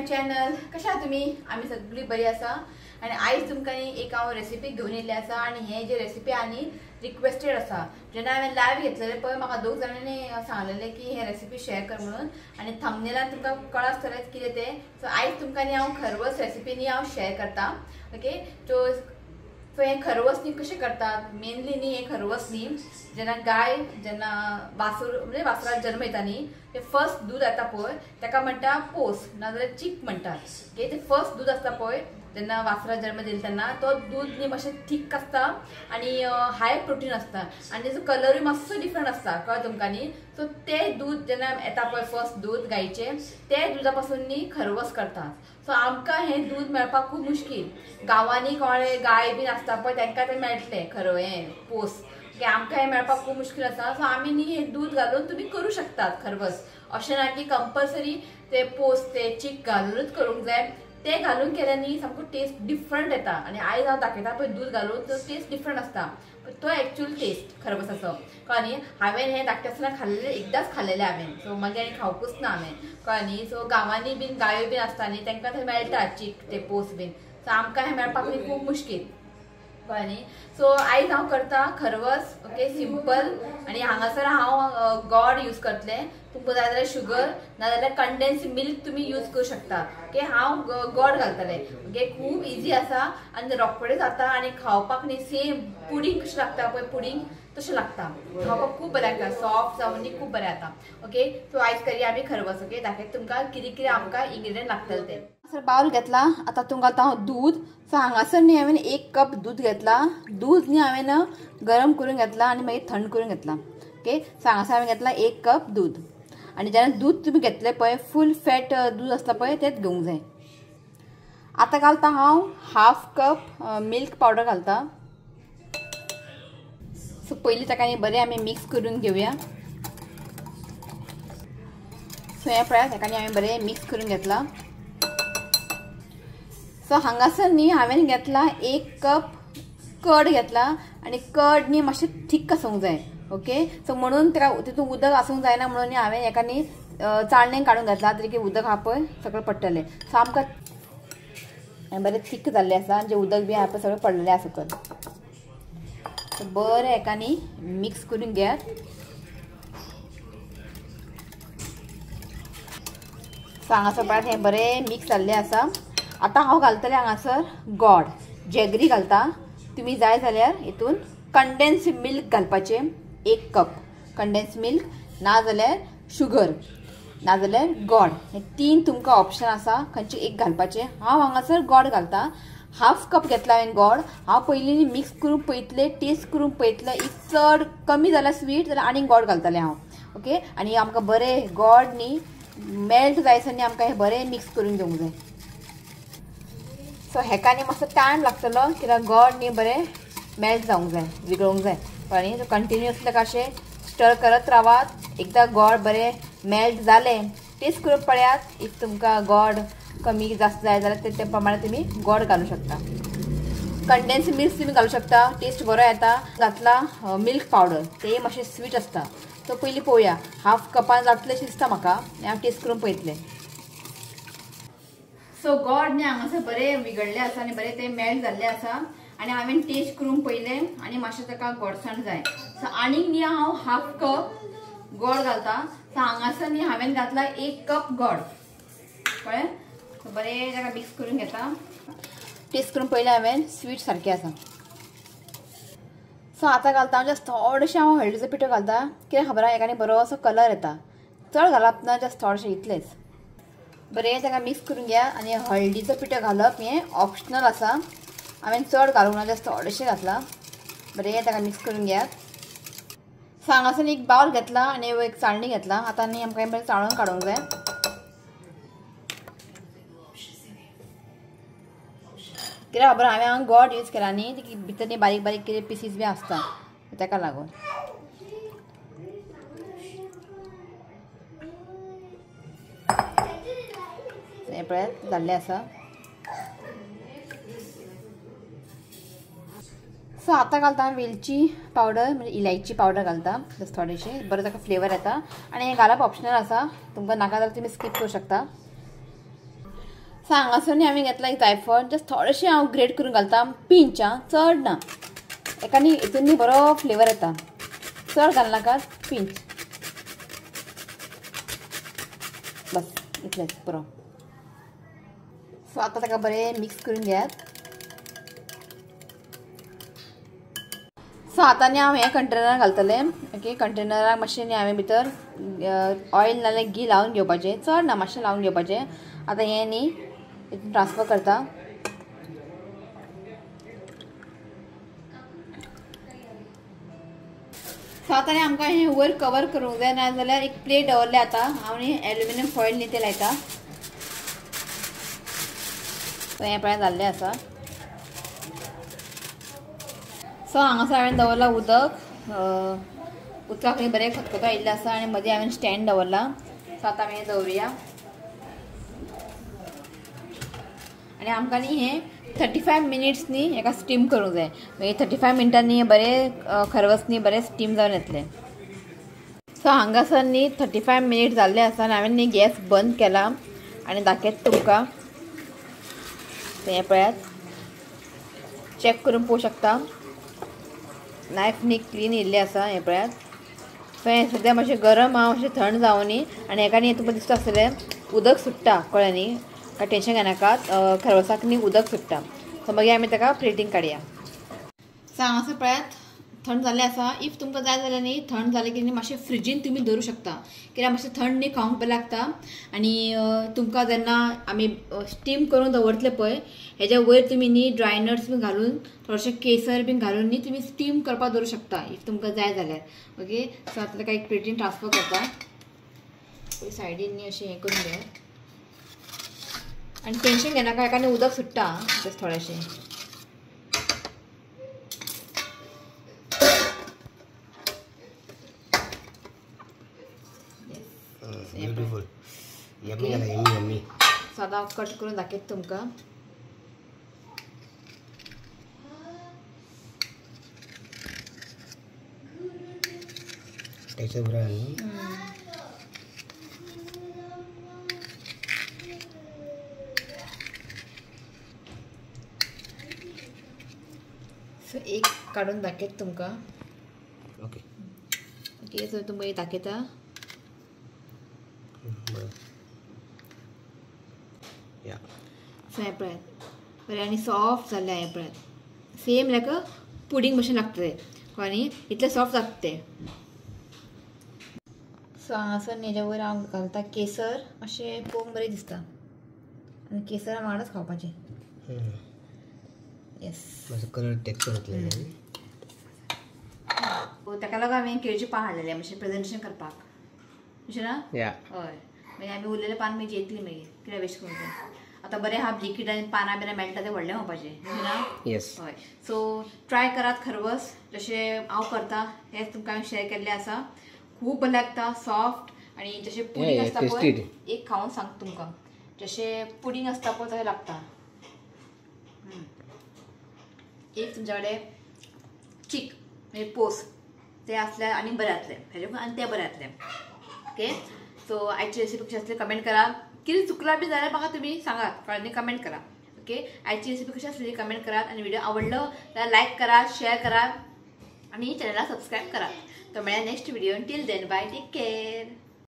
Channel. कशा तुम्ही? आमी सगळी बरी आसा आणि आयज तुमकां एक हांव रेसिपी घेवन येयल्ली आसा आणि हे जे रेसिपी आनी रिक्वेस्टेड आसा। जेन्ना हांवें लायव्ह घेतलेले पळय म्हाका दोग जाणांनी सांगलेले की हे रेसिपी शेअर कर म्हणून आणि थंबनेलान तुमकां कळा आसतलेंच कितें तें। सो आयज तुमकां न्ही हांव खरवस रेसिपी न्ही हांव शेअर करता। ओके, सो हे खरवस न्ही कशें करतात मेनली न्ही, हे खरवस न्ही जेन्ना गाय जेन्ना वासूर म्हणजे वासराक जन्म येता न्ही ते फर्स्ट दूध येता पळय ताका म्हणटा पोस नाजाल्यार चीक म्हणटात। ओके, ते फर्स्ट दूध आसता पळय जेन्ना वासराक जन्म दिले तेन्ना तो दूध न्ही मातशें थीक आसता आनी हाय प्रोटीन आसता आनी तेजो कलरूय मातसो डिफरंट आसता, कळ्ळें तुमकां न्ही। सो तें दूध जेन्ना येता पळय फर्स्ट दूध गायचें ते दुदा पासून न्ही खरवस करतात। सो आमकां हें दूध मेळपाक खूब मुश्कील, गांवांनी कोणे गाय बीन आसता पळय तांकां तें मेळटलें खरव हें पोस। ओके, आमकां हें मेळपाक खूब मुश्कील आसा। सो आमी न्ही हें दूध घालून तुमी करूं शकतात खरवस, अशें ना की कंपल्सरी ते पोस ते चीक घालूनच करूंक जाय। ते घालून केल्यार न्ही सामको टेस्ट डिफरंट येता आनी आयज हांव दाखयता पळय दूध घालून तो टेस्ट डिफरंट आसता, तो एक्चुअल टेस्ट खरवसाचो, कळ्ळें न्ही। हांवें हें धाकटें आसतना खाल्लें, एकदांच खाल्लेलें हांवें, सो मागीर आनी खावकूच ना हांवें, कळ्ळें न्ही। सो गांवांनी बीन गायो बीन आसता न्ही तांकां थंय मेळटा चीक ते पोस बीन, सो आमकां हें मेळपाक न्ही खूब मुश्कील, कळ्ळें न्ही। सो आयज हांव करता खरवस, ओके, सिंपल। आनी हांगासर हांव गोड यूज करतलें, तुमकां जाय जाल्यार शुगर नाजाल्यार कंडेन्स मिल्क तुमी यूज करूं शकता। ओके, हांव गोड घालतलें। ओके, खूब इजी आसा आनी रोखडें जाता आनी खावपाक न्ही सेम पुडींग कशें लागता पळय पुडींग तशें लागता, खावपाक खूब बरें लागता, सॉफ्ट जावन न्ही खूब बरें जाता। ओके, सो आयज करया आमी खरवस। ओके, दाखयता तुमकां कितें कितें आमकां इन्ग्रिडियंट लागतले ते। हांगासर बावल घेतला, आतां तुमकां घालता हांव दूध। सो हांगासर न्ही हांवें 1 कप दूध घेतला, दूध न्ही हांवें गरम करून घेतला आनी मागीर थंड करून घेतला। ओके, सो हांगासर हांवें घेतला 1 कप दूध। आनी जेन्ना दूध तुमी घेतलें पळय फूल फॅट दूध आसता पळय तेंच घेवंक जाय। आतां घालता हांव 1/2 कप मिल्क पावडर घालता। सो पयलीं ताका न्ही बरें आमी मिक्स करून घेवया। सो हें पळयात ताका न्ही हांवें बरें मिक्स करून घेतला। सो हांगासर न्ही हांवें घेतला 1 कप कर्ड घेतला आनी कर्ड न्ही मातशें थीक आसूंक जाय। ओके, सो म्हणून ताका तितून उदक आसूंक जायना म्हणून न्ही हांवें हेका न्ही चाळणेन काडून घेतला तरी उदक आहा पळय सगळें पडटलें। सो आमकां बरें थीक जाल्लें आसा, जें उदक बी आहा पळय सगळें पडलेलें आसा सकयल। सो बरें हेका न्ही मिक्स करून घेयात। सो हांगासर पळयात हें बरें मिक्स जाल्लें आसा। आतां हांव घालतलें हांगासर गोड जेगरी घालता, तुमी जाय जाल्यार हितून कंडेन्स मिल्क घालपाचें 1 कप कंडेन्स मिल्क, नाजाल्यार शुगर नाजाल्यार गोड, हे 3 तुमकां ऑप्शन आसा खंयचें एक घालपाचें। हांव हांगासर गोड घालता, 1/2 कप घेतला हांवें गोड। हांव पयलीं मिक्स करून पळयतलें, टेस्ट करून पळयतलें, if चड कमी जाल्यार स्वीट जाल्यार आनीक गोड घालतलें हांव। ओके, आनी आमकां बरें गोड न्ही मेल्ट जायसर न्ही आमकां हें बरें मिक्स करून घेवंक जाय। सो हेका न्ही मातसो टायम लागतलो कित्याक गोड न्ही बरें मेल्ट जावंक जाय, विगळोंक जाय, कळ्ळें न्ही। सो कंटिन्युअसली ताका अशें स्टर करत रावात, एकदां गोड बरें मेल्ट जालें टेस्ट करून पळयात, if तुमकां गोड कमी जास्त जाय जाल्यार ते प्रमाणे तुमी गोड घालूं शकता। कंडेन्स मिल्क तुमी घालूं शकता, टेस्ट बरो येता। घातला मिल्क पावडर, तें मातशें स्वीट आसता। सो पयलीं पळोवया 1/2 कपान जातलें अशें दिसता म्हाका, हांव टेस्ट करून पळयतलें। सो गोड न्ही हांगासर बरें विगळ्ळें आसा आनी बरें तें मेल्ट जाल्लें आसा आनी हांवें टेस्ट करून पळयलें आनी मातशें ताका गोडसाण जाय। सो आनीक न्ही हांव 1/2 कप गोड घालता। सो हांगासर न्ही हांवें घातला 1 कप गोड, कळ्ळें। सो बरें ताका मिक्स करून घेता। टेस्ट करून पळयलें हांवें, स्वीट सारकें आसा। सो आतां घालता हांव जस्ट थोडेशें हांव हळदीचो पिठो घालता, कित्याक खबर आहा हेका न्ही बरो असो कलर येता, चड घालप ना, जस्ट थोडेशें इतलेंच। बरें ताका मिक्स करून घेया। आनी हळदीचो पिठो घालप हें ऑप्शनल आसा, हांवें चड घालूंक ना, जस्ट थोडेशें घातलां। बरें ताका मिक्स करून घेयात। सो हांगासर एक बावल घेतला आनी एक चाळणी घेतला, आतां न्ही आमकां बरें चाळून काडूंक जाय। कित्याक खबर हांवें हांगा गोड यूज केला न्ही, भितर न्ही बारीक बारीक कितें पिसीस बी आसता ताका लागून। हें पळयात जाल्लें आसा। सो आतां घालता वेलची पावडर म्हणजे इलायची पावडर घालता जस्ट थोडेशे, बरो ताका फ्लेवर येता। आनी हें घालप ऑप्शनल आसा, तुमकां नाका जाल्यार तुमी स्कीप करूं शकता। सो हांगासर न्ही हांवें घेतला एक जायफळ, जस्ट थोडेशें हांव ग्रेट करून घालता, पिंच आं, चड ना. एका न्ही हितून न्ही बरो फ्लेवर येता, चड घालनाका, पिंच बस इतलेंच पुरो. सो आतां ताका बरें मिक्स करून घेयात. सो आतां न्ही हांव हें कंटेनरान घालतलें. ओके, कंटेनराक मातशें न्ही हांवें भितर ऑयल नाल्यार घी लावन घेवपाचें, चड ना मातशें लावन घेवपाचें. आतां हें न्ही ट्रान्सफर करता. सो आतां न्ही आमकां हें वयर कवर करूंक जाय, ना जाल्यार एक प्लेट दवरलें आतां हांव न्ही एल्युमिनियम फॉयल न्ही तें लायता. सो हें पळय जाल्लें आसा. सो हांगासर हांवें दवरलां उदक, उदकाक बरें खतखतो आयिल्लें आसा आनी मदीं हांवें स्टँड दवरला. सो आतां आमी हें दवरुया आनी आमकां न्ही हें 35 मिनिट्स न्ही हेका स्टीम करूंक जाय. मागीर 35 मिनटांनी बरें खरवस न्ही बरें स्टीम जावन येतलें. सो हांगासर न्ही 35 मिनिट जाल्ले आसा आनी हांवें न्ही गॅस बंद केला आनी दाखयता तुमकां. हें पळयात, चॅक करून पळोवंक शकता, नायफ न्ही क्लीन येयल्लें आसा. हें पळयात. सो हें सद्या मातशें गरम आहा, मातशें थंड जावनी आनी हेका न्ही तुमकां दिसता आसतलें उदक सुट्टा, कळ्ळें न्ही, काय टेंशन घेनाकात, खरवसाक न्ही उदक सुट्टा. सो मागीर आमी ताका प्लेटींग काडया. सो हांगासर पळयात थंड जाल्लें आसा. If तुमकां जाय जाल्यार न्ही थंड जालें की न्ही मातशें फ्रिजीन तुमी दवरूं शकता, कित्याक मातशें थंड न्ही खावंक बरें लागता. आनी तुमकां जेन्ना आमी स्टीम करून दवरतले पळय हेज्या वयर तुमी न्ही ड्राय नट्स बीन घालून थोडेशें केसर बीन घालून न्ही तुमी स्टीम करपाक दवरूं शकता if तुमकां जाय जाल्यार. ओके, सो आतां ताका एक प्लेटीन ट्रान्सफर करता. सायडीन न्ही अशें हें करून घेयात आनी टेंशन घेनाका, हेका न्ही उदक सुट्टा जस्ट थोडेशें. Beautiful, yummy जाला, यम्मी यम्मी. सो आतां हांव कट करून दाखयता तुमकां. टेक्सचर बरें आहा न्ही. सो एक काडून दाखयता तुमकां. ओके ओके, सो तुमकां एक दाखयता. सो हें पळयात बरें आनी सॉफ्ट जाल्लें हें पळयात, सेम लायक पुडींग भशेन लागता तें, कळ्ळें न्ही, इतलें सॉफ्ट जाता तें. सो हांगासर हेज्या वयर हांव घालता केसर, अशें पळोवंक बरें दिसता आनी केसर वांगडाच खावपाचें. येस, कलर टेक्सचर जातलें. ताका लागून हांवें केळीचें पान हाडलेलें मातशें प्रेजेंटेशन करपाक, अशें ना? हय, मागीर आमी उरलेलें पान मागीर जेतली, मागीर कित्याक वेस्ट करूंक जाय. आतां बरें आहा ब्लिकीट आनी पानां बिनां मेळटा तें व्हडलें खावपाचें ना? येस. हय, सो ट्राय करात खरवस जशें हांव करता हेंच तुमकां हांवें शेअर केल्लें आसा. खूब बरें लागता, सॉफ्ट आनी जशें पुडींग आसता पळय, एक खावन सांगता तुमकां, जशें पुडींग आसता पळय तशें लागता. एक तुमच्या कडेन चीक म्हणजे पोस ते आसल्यार आनी बरें जातलें, हेजे आनी तें बरें जातलें. ओके, सो आयची रेसिपी कशी आसली कमेंट करा, कितें चुकलां बी जाल्यार म्हाका तुमी सांगात, कळ्ळें, कमेंट करा. ओके, आयची रेसिपी कशी आसली कमेंट करात आनी व्हिडिओ आवडलो जाल्यार लायक करात, शेअर करात आनी चॅनलाक सबस्क्रायब करात. तो मेळ्ळ्या next video. Till then bye, take care.